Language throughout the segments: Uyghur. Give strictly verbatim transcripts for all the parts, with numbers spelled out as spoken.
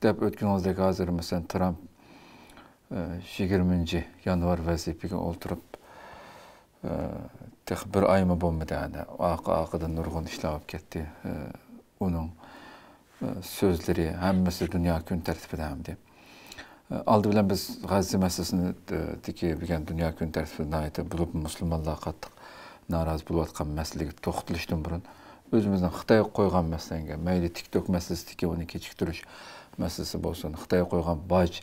دەپ ئۆتكىنىڭىزدەك ھازىر، مەسىلەن، ترامپ، ئە، يىگىرمىنچى يانۋار ۋەزىپىگە ئولتۇرۇپ، ئە، تېخى بىر ئايمۇ بولمىدى، ھەدە. ئارقا-ئارقىدىن نۇرغۇن ئىشلار بولۇپ كەتتى. ئە، ئۇنىڭ، ئە، سۆزلىرى ھەممىسى دۇنيا كۈن تەرتىپىدە ئەمدى. ئە، ئالدى بىلەن بىز غەززە مەسىلىسىنى، ئە، دىكى بۈگۈن دۇنيا كۈن تەرتىپىدە ناھايىتى بولۇپ مۇسۇلمانلار قاتتىق نارازى بولۇۋاتقان مەسىلىگە توختىلىشتىن بۇرۇن، ئۆزىمىزنىڭ خىتايغا قويغان مەسىلەڭگە، مەيلى تىك توك مەسىلىسىدىكى ئۇنى كېچىكتۈرۈش مەسىلىسى بولسۇن، خىتايغا قويغان باج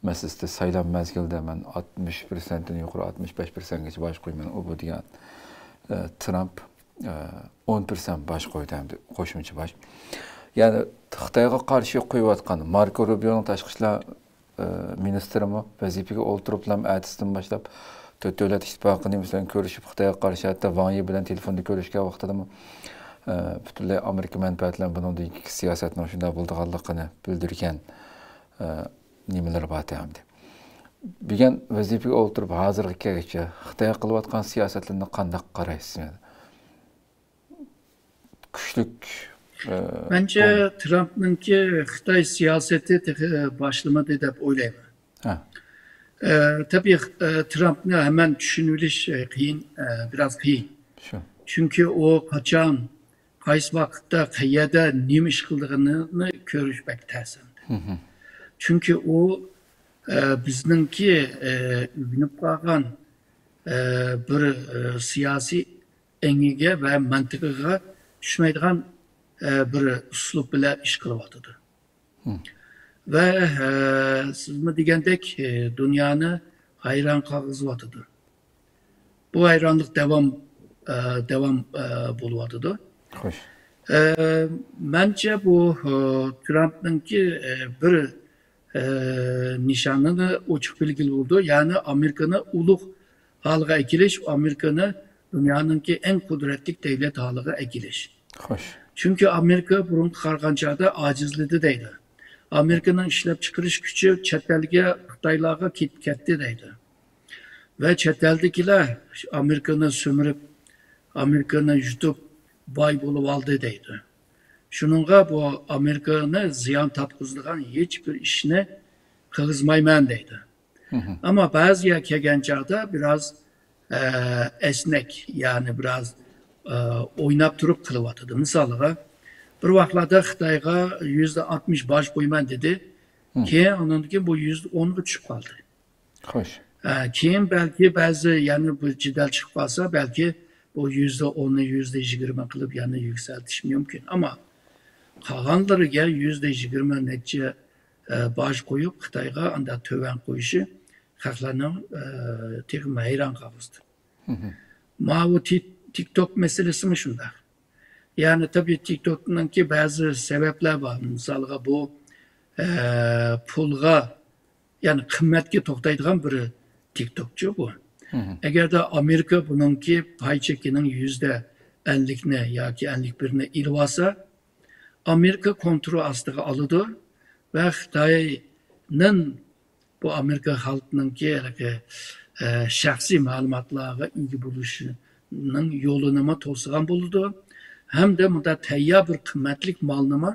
مەسىلىسىدە سايلام مەزگىلىدە مەن ئاتمىش پىرسەنتتىن يۇقىرى ئاتمىش بەش پىرسەنتكىچە باج قويىمەن، ئۇ بۇ دېگەن، ئە، ترامپ، ئە، ئون پىرسەنت باج قويدى ئەمدى، قوشۇمچە باج. يەنى خىتايغا قارشى قويۇۋاتقان ماركو روبىيونىڭ تاشقى ئىشلار ئە، مىنىستىرىمۇ ۋەزىپىگە ئولتۇرۇپلا ئەتىسىدىن باشلاپ تۆت دۆلەت ئىتتىپاقىنى، مەسىلەن، كۆرۈشۈپ، خىتايغا قارشى ھەتتا ۋاڭ يى بىلەن تېلېفوندا كۆرۈشكەن ۋاقتىدىمۇ، ئە، پۈتۈنلەي ئامېرىكا مەنپەئەتى بىلەن بۇنىڭدىن كېيىنكى سىياسەتنىڭ شۇنداق بولىدىغانلىقىنى بىلدۈرگەن، ئە، نېمىلىرى بار ئەمدى. بۈگۈن ۋەزىپىگە ئولتۇرۇپ ھازىرغا كەلگۈچە خىتايغا قىلىۋاتقان سىياسەتلىرىنى قانداق قارايسىز؟ كۈچلۈك، ئە، مەنچە، بولمىدى. ترامپنىڭكى خىتاي سىياسىتى تېخى باشلىمىدى دەپ ئويلايمەن. ھە. ئە، تەبىئىي، ئە، ترامپنى ھەممەن چۈشىنىۋېلىش، ئە، قىيىن، ئە، بىراز قىيىن. شۇ. چۈنكى ئۇ قاچان، قايسى ۋاقىتتا، قەيەردە نېمە ئىش قىلىدىغىنىنى كۆرۈش بەك تەس ئەمدى. مھم. چۈنكى ئۇ، ئە، بىزنىڭكى، ئە، ئۆگىنىپ قالغان، ئە، بىر، ئە، سىياسىي ئېڭىگە ۋە مەنتىقىغا چۈشمەيدىغان، ئە، بىر ئۇسلۇب بىلەن ئىش قىلىۋاتىدۇ. ھم. ۋە، ئە، سىزمۇ دېگەندەك، ئە، دۇنيانى ھەيران قالغۇزۇۋاتىدۇ. بۇ ھەيرانلىق داۋام، ئە، داۋام، ئە، بولۇۋاتىدۇ. خوش. ئە، مەنچە بۇ، ئە، ترامپنىڭكى، ئە، بىر ئە، نىشانىنى ئوچۇق بىلگىلى بولىدۇ. يەنى ئامېرىكىنى ئۇلۇغ ھالغا ئەكېلىش، ئامېرىكىنى دۇنيانىڭكى ئەڭ قۇدرەتلىك دۆلەت ھالىغا ئەكېلىش. خوش. چۈنكى ئامېرىكا بۇرۇنقى قارىغان چاغدا ئاجىزلىدى دەيدۇ. ئامېرىكىنىڭ ئىشلەپچىقىرىش كۈچى چەت ئەلگە، خىتايلارغا كېتىپ كەتتى دەيدۇ. ۋە چەت ئەلدىكىلەر ئامېرىكىنى سۈمۈرۈپ، ئامېرىكىنى يۇتۇپ، باي بولۇۋالدى دەيدۇ. شۇنىڭغا بۇ ئامېرىكىنى زىيان تارتقۇزىدىغان ھېچبىر ئىشنى قىلغۇزمايمەن دەيدۇ. مھم. ئەمما بەزى يەر كەلگەن چاغدا بىراز، ئە، ئەسنەك، يەنى بىراز، ئە، ئويناپ تۇرۇپ قىلىۋاتىدۇ. مىسالىغا، بىر ۋاقىتلاردا خىتايغا يۈزدە ئاتمىش باج قويىمەن دېدى. مھم. كېيىن ئۇنىڭدىن كېيىن بۇ يۈزدە ئونغا چۈشۈپ قالدى. خوش. ئە، كېيىن بەلكى بەزى، يەنى بۇ جېدەل چىقىپ قالسا، بەلكى بۇ يۈزدە ئوننى يۈزدە يىگىرمە قىلىپ يەنە يۈكسەلتىش مۇمكىن. ئەمما قالغانلىرىگە يۈزدە يىگىرمە نەچچە، ئە، باج قويۇپ، خىتايغا ئانداق تۆۋەن قويۇشى خەقلەرنىڭ، ئە، تېخىمۇ ھەيران قالغۇزدى. مھم. ماۋۇ تىك-، تىك توك مەسىلىسىمۇ شۇنداق. يەنى، تەبىئىي، تىك توكنىڭكى بەزى سەۋەبلەر بار. مىسالغا، بۇ، ئە، پۇلغا، يەنى قىممەتكە توختايدىغان بىر تىك توكچۇ بۇ. مھم. ئەگەردە ئامېرىكا بۇنىڭكى پاي چېكىنىڭ يۈزدە ئەللىكنى ياكى ئەللىك بىرنى ئېلىۋالسا، ئامېرىكا كونترول ئاستىغا ئالىدۇ ۋە خىتاينىڭ بۇ ئامېرىكا خەلقىنىڭكى ھېلىقى، ئە، شەخسىي مەلۇماتلارغا ئىگە بولۇشىنىڭ يولىنىمۇ توسىغان بولىدۇ. ھەمدە مۇنداق تەييار بىر قىممەتلىك مالنىمۇ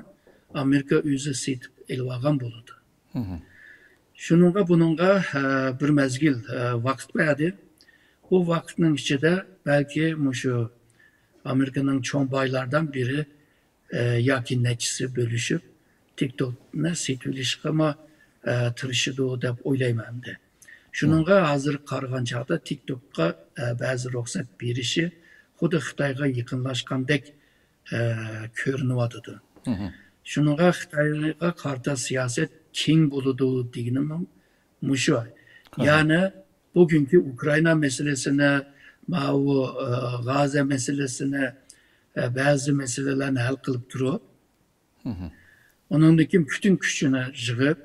ئامېرىكا ئۆزى سېتىپ ئېلىۋالغان بولىدۇ. مھم. شۇنىڭغا بۇنىڭغا، ئە، بىر مەزگىل، ئە، ۋاقىت بەردى. بۇ ۋاقىتنىڭ ئىچىدە بەلكى مۇشۇ ئامېرىكىنىڭ چوڭ بايلاردىن بىرى، ئە، ياكى نەچچىسى بۆلۈشۈپ، تىك توكنى سېتىۋېلىشقىمۇ، ئە، تىرىشىدۇ دەپ ئويلايمەن ئەمدى. شۇنىڭغا ھازىر قارىغان چاغدا تىك توكقا، ئە، بەزى رۇخسەت بېرىشى خۇددى خىتايغا يېقىنلاشقاندەك، ئە، كۆرۈنۈۋاتىدۇ. مھم. شۇنىڭغا خىتايغا قارىتا سىياسەت كەڭ بولىدۇ دېگىنىم مۇشۇ. ھە. يەنى بۈگۈنكى ئۇكرائىنا مەسىلىسىنى، ماۋۇ، ئە، غازا مەسىلىسىنى، ئە، بەزى مەسىلىلەرنى ھەل قىلىپ تۇرۇپ، مھم. ئۇنىڭدىن كېيىن پۈتۈن كۈچىنى يىغىپ،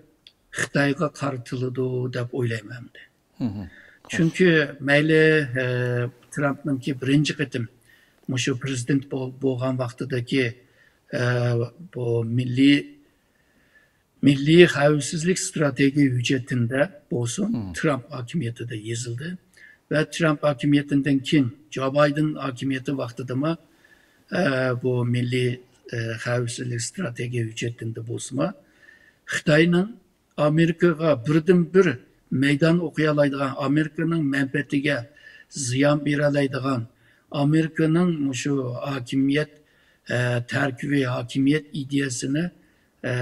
خىتايغا قارىتىلىدۇ دەپ ئويلايمەن ئەمدى. مھم. چۈنكى مەيلى، ئە، ترامپنىڭكى بىرىنچى قېتىم مۇشۇ پرېزىدېنت بول-، بولغان ۋاقتىدىكى، ئە، بۇ مىللىي، مىللىي خەۋپسىزلىك ئىستراتېگىيە ھۆججىتىندە بولسۇن، مم. ترامپ ھاكىمىيىتىدە يېزىلدى. ۋە ترامپ ھاكىمىيىتىدىن كېيىن جو بايدېن ھاكىمىيىتى ۋاقتىدىمۇ، ئە، بۇ مىللىي، ئە، خەۋپسىزلىك ئىستراتېگىيە ھۆججىتىندە بولسىمۇ، خىتاينىڭ ئامېرىكىغا بىردىن بىر مەيدان ئوقۇيالايدىغان، ئامېرىكىنىڭ مەنپەئەتىگە زىيان بېرەلەيدىغان، ئامېرىكىنىڭ مۇشۇ ھاكىمىيەت، ئە، تەركىبى، ھاكىمىيەت ئىدىيەسىنى، ئە،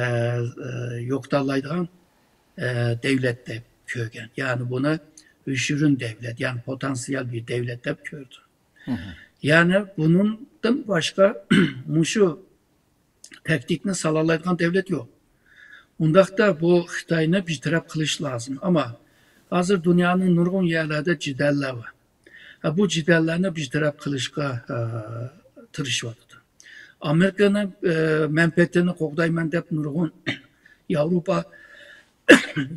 ئە، يوقىتالايدىغان، ئە، دەۋلەت دەپ كۆرگەن. يەنى بۇنى يوشۇرۇن دەۋلەت، يەنى پوتېنسىيال بىر دەۋلەت دەپ كۆردى. يەنى بۇنىڭدىن باشقا مۇشۇ تەكتىكنى سالالايدىغان دەۋلەت يوق. ئۇنداقتا بۇ خىتاينى بىر تەرەپ قىلىش لازىم. ئەمما ھازىر دۇنيانىڭ نۇرغۇن يەرلەردە جېدەللەر بار. ھە، بۇ جېدەللەرنى بىر تەرەپ قىلىشقا، ئە، تىرىشىۋاتىدۇ. ئامېرىكىنىڭ، ئە، مەنپەئەتىنى قوغدايمەن دەپ نۇرغۇن ياۋروپا،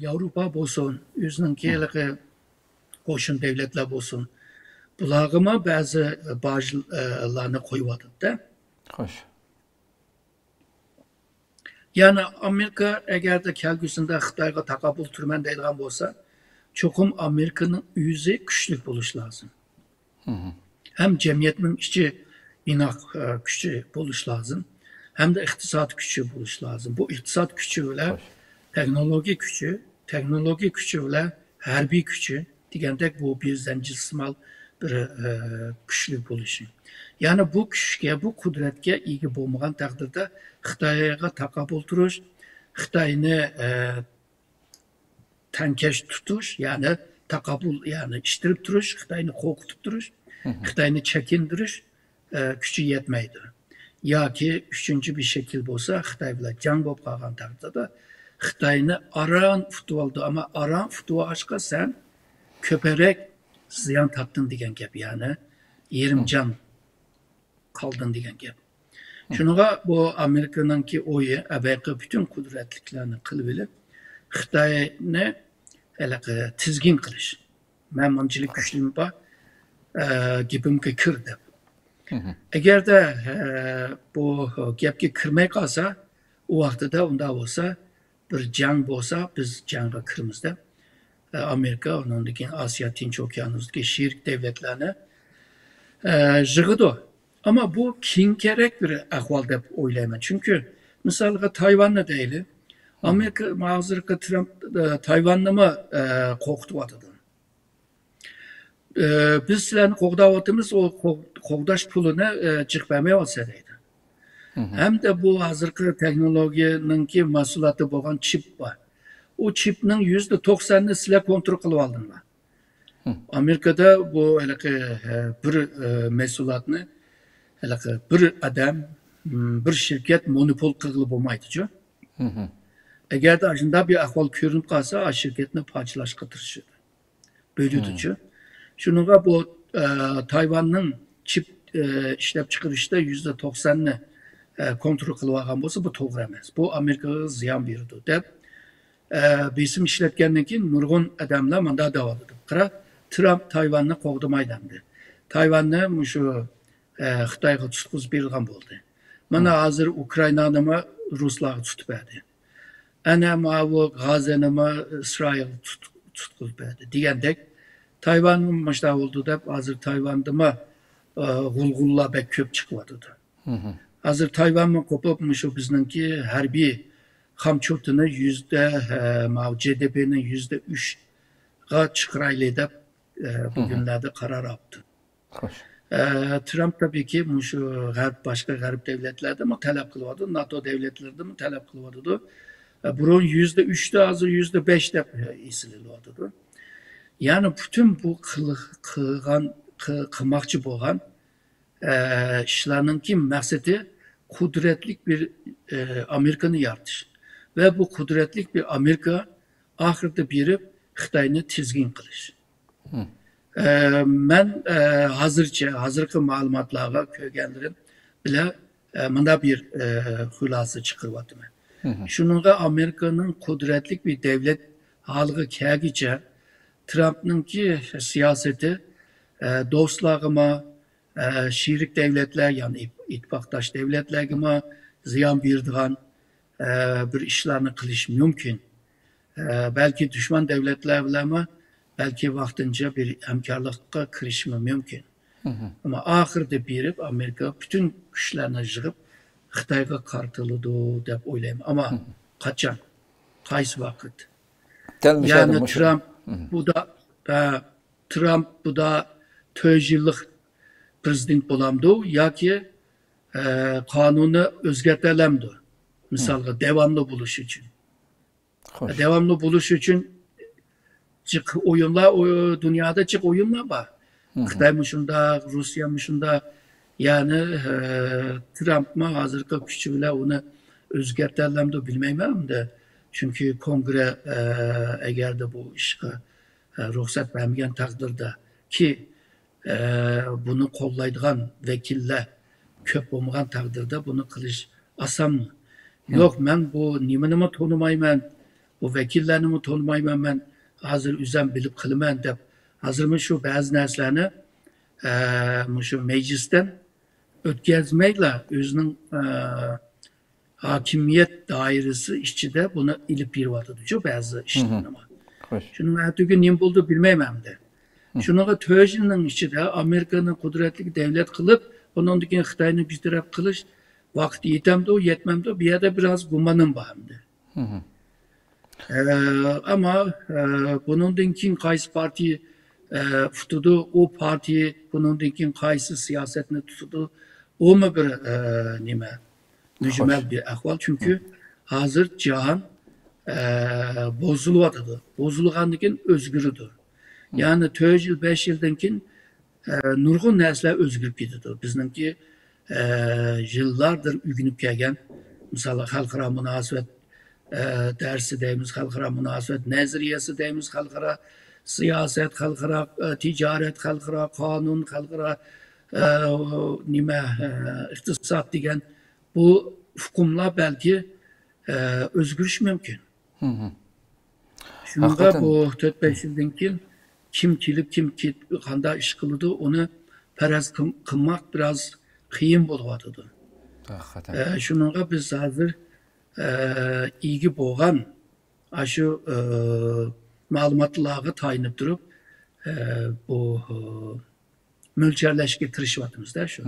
ياۋروپا بولسۇن، ئۆزىنىڭكى ھېلىقى قوشنا دەۋلەتلەر بولسۇن، بۇلارغىمۇ بەزى باجلارنى قويۇۋاتىدۇ-دە. خوش. يەنى ئامېرىكا ئەگەردە كەلگۈسىدە خىتايغا تاقابىل تۇرىمەن دەيدىغان بولسا، چوقۇم ئامېرىكىنىڭ ئۆزى كۈچلۈك بولۇش لازىم. ھەم جەمئىيەتنىڭ ئىچى ئىناق، ئە، كۈچى بولۇش لازىم. ھەمدە ئىقتىساد كۈچى بولۇش لازىم. بۇ ئىقتىساد كۈچى بىلەن تېخنولوگىيە كۈچى، تېخنولوگىيە كۈچى بىلەن ھەربىي كۈچى دېگەندەك بۇ بىر زەنجىرسىمال بىر، ئە، كۈچلۈك بولۇشى. يەنى بۇ كۈچكە، بۇ قۇدرەتكە ئىگە بولمىغان تەقدىردە خىتايغا تاقابىل تۇرۇش، خىتاينى، ئە، تەڭكەش تۇتۇش، يەنى تاقابىل، يەنى ئىتتىرىپ تۇرۇش، خىتاينى قورقۇتۇپ تۇرۇش، خىتاينى چېكىندۈرۈش، ئە، كۈچى يەتمەيدۇ. ياكى ئۈچىنچى بىر شەكىل بولسا، خىتاي بىلەن جەڭ بولۇپ قالغان تەقدىردە خىتاينى ئاران ئۇتۇۋالىدۇ. ئەمما ئاران ئۇتۇۋالغاچقا سەن كۆپرەك زىيان تارتتىڭ دېگەن گەپ، يەنى يېرىم جان قالدىڭ دېگەن گەپ. شۇنىڭغا بۇ ئامېرىكىنىڭكى ئويى ئەۋەيقى پۈتۈن قۇدرەتلىكلەرنى قىلىۋېلىپ، خىتاينى ھېلىقى تىزگىن قىلىش. مەن مۇنچىلىك كۈچلۈم بار، ئە، گېپىمگە كىر دەپ. ئەگەردە، ئە، بۇ گەپكە كىرمەي قالسا، ئۇ ۋاقتىدا ئۇنداق بولسا، بىر جەڭ بولسا، بىز جەڭگە كىرىمىز دەپ، ئە، ئامېرىكا، ئۇنىڭدىن كېيىن ئاسىيا، تىنچ ئوكيانۇستىكى شېرىك دەۋلەتلەرنى، ئە، يىغىدۇ. ئەمما بۇ كېيىنكىرەك بىر ئەھۋال دەپ ئويلايمەن. چۈنكى، مىسالغا، تايۋاننى دەيلى. ئامېرىكا ھازىرقى ترامپ، ئە، تايۋاننىمۇ، ئە، قورقۇتۇۋاتىدۇ. ئە، بىز سىلەرنى قوغداۋاتىمىز، ئۇ قوغ-، قوغداش پۇلىنى، ئە، جىق بەرمەيۋاتىسەن دەيدۇ. ھەمدە بۇ ھازىرقى تېخنولوگىيەنىڭكى مەھسۇلاتى بولغان چىپ بار. ئۇ چىپنىڭ يۈزدە توقسانىنى سىلەر كونترول قىلىۋالدىڭلار. ئامېرىكىدا بۇ ھېلىقى، ئە، بىر، ئە، مەھسۇلاتنى ھېلىقى بىر ئادەم، م، بىر شىركەت مونوپول قىلغىلى بولمايدۇچۇ. ئەگەردە ئاشۇنداق بىر ئەھۋال كۆرۈنۈپ قالسا، ئا شىركەتنى پارچىلاشقا تىرىشىدۇ. بۆلىدۇچۇ. شۇنىڭغا بۇ، ئە، تايۋاننىڭ چىپ، ئە، ئىشلەپچىقىرىشتا يۈزدە توقساننى، ئە، كونترول قىلىۋالغان بولسا، بۇ توغرا ئەمەس. بۇ ئامېرىكىغا زىيان بېرىدۇ، دەپ، ئە، بېسىم ئىشلەتكەندىن كېيىن نۇرغۇن ئادەملەر مۇنداق دەۋاتىدۇ. قارا، ترامپ تايۋاننى قوغدىمايدۇ ئەمدى. تايۋاننى مۇشۇ، ئە، خىتايغا تۇتقۇزۇپ بېرىدىغان بولدى. مانا ھازىر ئۇكرائىنانىمۇ رۇسلارغا تۇتۇپ بەردى. ئەنە ماۋۇ غاززەنىمۇ ئىسرائىل تۇت-، تۇتقۇزۇپ بەردى دېگەندەك، تايۋانمۇ مۇشۇنداق بولدى دەپ، ھازىر تايۋاندىمۇ، ئە، غۇلغۇلىلار بەك كۆپ چىقىۋاتىدۇ. ھازىر تايۋانمۇ قوپۇپ، مۇشۇ بىزنىڭكى ھەربىي خامچوتىنى يۈزدە، ئە، ماۋۇ جې دې پىنىڭ يۈزدە ئۈچىگە چىقىرايلى دەپ، ئە، بۈگۈنلەردە قارار ئاپتۇ. خوش. ئە، ترامپ تەبىئىيكى مۇشۇ غەرب، باشقا غەرب دەۋلەتلەردىمۇ تەلەپ قىلىۋاتىدۇ، ناتو دەۋلەتلىرىدىمۇ تەلەپ قىلىۋاتىدۇ. ئە، بۇرۇن يۈزدە ئۈچتە، ھازىر يۈزدە بەش دەپ، ئە، ئېسىلىۋاتىدۇ. يەنى پۇتىن بۇ قىل-، قىلغان، قى-، قىلماقچى بولغان، ئە، ئىشلارنىڭكى مەقسىتى قۇدرەتلىك بىر، ئە، ئامېرىكىنى يارىتىش. ۋە بۇ قۇدرەتلىك بىر ئامېرىكا ئاخىرىدا بېرىپ خىتاينى تىزگىن قىلىش. ئە، مەن، ئە، ھازىرچە، ھازىرقى مەلۇماتلارغا كۆرگەنلىرىم بىلەن، ئە، مۇنداق بىر، ئە، خۇلاسە چىقىرىۋاتىمەن. شۇنىڭغا ئامېرىكىنىڭ قۇدرەتلىك بىر دەۋلەت ھالىغا كەلگۈچە ترامپنىڭكى سىياسىتى، ئە، دوستلارغىمۇ، ئە، شېرىك دەۋلەتلەر، يەنى ئىت-، ئىتتىپاقداش دەۋلەتلەرگىمۇ زىيان بېرىدىغان، ئە، بىر ئىشلارنى قىلىشى مۇمكىن. ئە، بەلكى دۈشمەن دەۋلەتلەر بىلەنمۇ بەلكى ۋاقتىنچە بىر ھەمكارلىققا كىرىشىمۇ مۇمكىن. ئەمما ئاخىرىدا بېرىپ ئامېرىكا پۈتۈن كۈچلەرنى يىغىپ خىتايغا قارىتىلىدۇ دەپ ئويلايمەن. ئەمما قاچان؟ قايسى ۋاقىت؟ دەل مۇشۇ يەردە يەنى مۇشۇ. ترامپ بۇدا، ئە، ترامپ بۇدا تۆت يىللىق پرېزىدېنت بولامدۇ ياكى، ئە، قانۇننى ئۆزگەرتەلەمدۇ؟ مىسالغا، داۋاملىق بولۇش ئۈچۈن. خوش. داۋاملىق بولۇش ئۈچۈن جىق ئويۇنلار، ئو-، دۇنيادا جىق ئويۇنلار بار. خىتايمۇ شۇنداق، روسىيەمۇ شۇنداق. يەنى، ئە، ترامپمۇ ھازىرقى كۈچى بىلەن ئۇنى ئۆزگەرتەلەمدۇ بىلمەيمەن ئەمدى. چۈنكى كونگرې، ئە، ئەگەردە بۇ ئىشقا، ئە، رۇخسەت بەرمىگەن تەقدىردە كى، ئە، بۇنى قوللايدىغان ۋەكىللەر كۆپ بولمىغان تەقدىردە بۇنى قىلىش ئاسانمۇ؟ يوق، مەن بۇ نېمىنىمۇ تونۇمايمەن، بۇ ۋەكىللەرنىمۇ تونۇمايمەن، مەن ھازىر ئۆزۈم بىلىپ قىلىمەن دەپ، ھازىرمۇ شۇ بەزى نەرسىلەرنى، ئە، مۇشۇ مەجلىستىن ئۆتكۈزمەيلا ئۆزىنىڭ، ئە، ھاكىمىيەت دائىرىسى ئىچىدە بۇنى ئېلىپ بېرىۋاتىدۇ شۇ بەزى ئىشلارنى. خوش. شۇنىڭ ئەتىگۈن نېمە بولدى بىلمەيمەن ئەمدى. شۇنىڭغا تۆت يىلنىڭ ئىچىدە ئامېرىكانى قۇدرەتلىك دەۋلەت قىلىپ، ئۇنىڭدىن كېيىن خىتاينى بىتەرەپ قىلىش ۋاقتى يېتەمدۇ، يەتمەمدۇ؟ بۇ يەردە بىراز گۇمانىم بار ئەمدى. ئە، ئەمما، ئە، بۇنىڭدىن كېيىن قايسى پارتىيە، ئە، ئۇتىدۇ، ئۇ پارتىيە بۇنىڭدىن كېيىن قايسى سىياسەتنى تۇتىدۇ، ئۇمۇ بىر، ئە، نېمە، مۈجمەل بىر ئەھۋال. چۈنكى ھازىر جاھان، ئە، بۇزۇلۇۋاتىدۇ. بۇزۇلغاندىن كېيىن ئۆزگىرىدۇ. يەنى تۆت يىل، بەش يىلدىن كېيىن، ئە، نۇرغۇن نەرسىلەر ئۆزگىرىپ كېتىدۇ. بىزنىڭكى، ئە، يىللاردىر ئۆگىنىپ كەلگەن، مىسالغا، خەلقئارا مۇناسىۋەت، ئە، دەرسى دەيمىز، خەلقئارا مۇناسىۋەت نەزەرىيەسى دەيمىز، خەلقئارا سىياسەت، خەلقئارا، ئە، تىجارەت، خەلقئارا قانۇن، خەلقئارا، ئە، نېمە، ئە، ئىقتىساد دېگەن بۇ ئۇقۇملار بەلكى، ئە، ئۆزگىرىشى مۇمكىن. شۇنىڭغا بۇ تۆت بەش يىلدىن كېيىن كىم كېلىپ، كىم كېتىپ، قانداق ئىش قىلىدۇ، ئۇنى پەرەز قىل-، قىلماق بىراز قىيىن بولۇۋاتىدۇ. ئە، شۇنىڭغا بىز ھازىر، ئە، ئىگە بولغان ئاشۇ، ئە، مەلۇماتلارغا تايىنىپ تۇرۇپ، ئە، بۇ، ئە، مۆلچەرلەشكە تىرىشىۋاتىمىز-دە شۇ.